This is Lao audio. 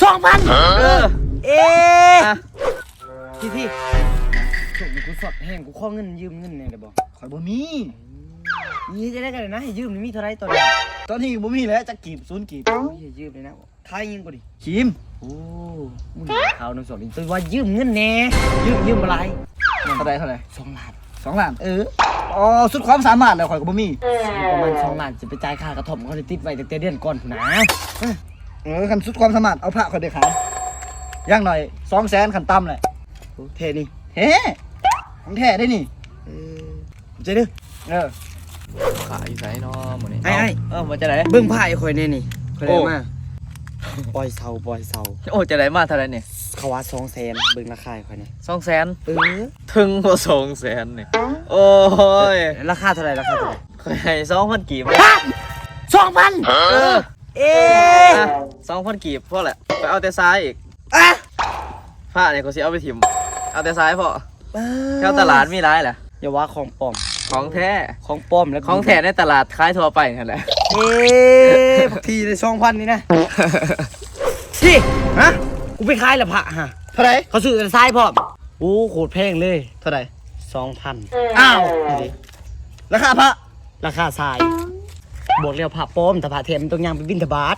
ສອງພັນ ເອີ ເອ ອ່ະ ພີ່ໆ ຊ່ວງນີ້ກູຊອດແຮງ ກູຂໍເງິນ ຢືມເງິນແດ່ໄດ້ບໍ່? ຂ້ອຍບໍ່ມີ. ມີຈັ່ງໃດກໍໄດ້ນະ ໃຫ້ຢືມນີ້ ມີເທົ່າໃດຕອນນີ້? ຕອນນີ້ບໍ່ມີແລ້ວ ຈັກກີບ ສູນກີບ. ໂອ້ຍ ຢືມເລີຍນະ ຂາຍຫຍັງກໍດີ? ຄຣີມ. ໂອ້ ມຶງຂາວນຳສອງນີ້ ແຕ່ວ່າຢືມເງິນແດ່ ຢືມ ຢືມບໍ່ຫຼາຍ. ເທົ່າໃດ ເທົ່າໃດ? ສອງລ້ານ. ສອງລ້ານ? ເອີ. ອໍ ສຸດຄວາມສາມາດແລ້ວ ຂ້ອຍກໍບໍ່ມີ. ປະມານສອງລ້ານ ຊິໄປຈ່າຍຄ່າກະທ່ອມ ເຂົາໄດ້ຕິດໄວ້ຕັ້ງແຕ່ເດືອນກ່ອນພຸ້ນນະ. ເອີ ຄັນສຸດຄວາມສາມາດ ເອົາພະຂ້ອຍໄປຂາຍ ຢ່າງໜ້ອຍສອງແສນ ຂັ້ນຕ່ຳແຫຼະ. ໂອ້ ແທ້ນີ້? ແທ້ ຂອງແທ້ເດ້ນີ້. ເອີ ຂອບໃຈເດີ. ເອີ ພະຢູ່ໃສເນາະມື້ນີ້? ອ້າຍ ເອົ້າ ເອີ ວ່າຈັ່ງໃດ? ເບິ່ງພະໃຫ້ຂ້ອຍແດ່ນີ້ ຂ້ອຍໄດ້ມາ. ໂອ້ ປ່ອຍເຊົ່າ ປ່ອຍເຊົ່າ. ໂອ້ ຈັ່ງໃດ ມາເທົ່າໃດນີ້? ເຂົາວ່າສອງແສນ ເບິ່ງລາຄາໃຫ້ຂ້ອຍແດ່. ສອງແສນ? ເອີ ເຖິງບໍ່ສອງແສນນີ້? ໂອ້ຍ ລາຄາເທົ່າໃດ? ລາຄາເທົ່າໃດ? ຂ້ອຍໃຫ້ສອງພັນກີບ. ຮະ ສອງພັນ? ເອີ ເອ ອ່ະ ສອງພັນກີບ ພໍແຫຼະ ໄປເອົາແຕ່ຊາຍອີກ. ອ່ະ ພະນີ້ຂ້ອຍຊິເອົາໄປຖິ້ມ ເອົາແຕ່ຊາຍພໍ. ເອີ ແຖວຕະຫຼາດມີຫຼາຍແຫຼະ. ຢ່າວ່າຂອງປອມ ຂອງແທ້ ຂອງປອມແລ້ວ ຂອງແທ້ໃນຕະຫຼາດຂາຍທົ່ວໄປຫັ້ນແຫຼະ. ເອີ ບັກທີໄດ້ສອງພັນນີ້ນະ. ຊິ ຮະ ກູໄປຂາຍລະພະຫະ. ເທົ່າໃດ? ເຂົາຊື້ແຕ່ຊາຍພ້ອມ. ໂອ້ ໂຄດແພງເລີຍ. ເທົ່າໃດ? ສອງພັນ. ອ້າວ ລາຄາພະ ລາຄາຊາຍ. ບອກແລ້ວພະປອມ ຖ້າພະແທ້ມັນຕ້ອງຍ່າງໄປບິນທະບາດ.